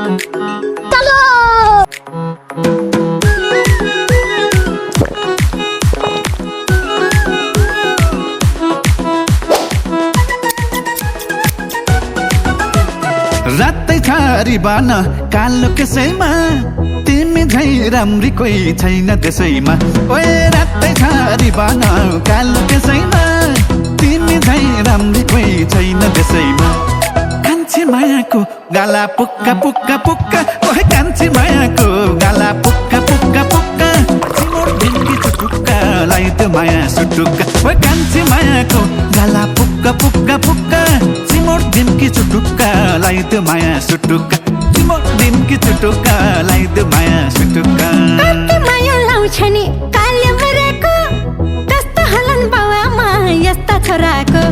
चलो रातै छारी बान कालो कसैमा तिमी झै राम्री कोही छैन त्यसैमा ओए रातै छारी बान कालो कसैमा तिमी झै राम्री कोही छैन त्यसैमा कान्छी मायाको गाला पुक्का पुक्का पुक्का ओए कान्छी मायाको गाला पुक्का पुक्का पुक्का चिमोट ढिम्की चुटुक्का लाइद माया सुटुक्का ओए कान्छी मायाको गाला पुक्का पुक्का पुक्का चिमोट ढिम्की चुटुक्का लाइद माया सुटुक्का चिमोट ढिम्की चुटुक्का लाइद माया सुटुक्का कति माया लाउँछ नि काले मरेको कस्तो हलन बाउआमा यस्ता छोराको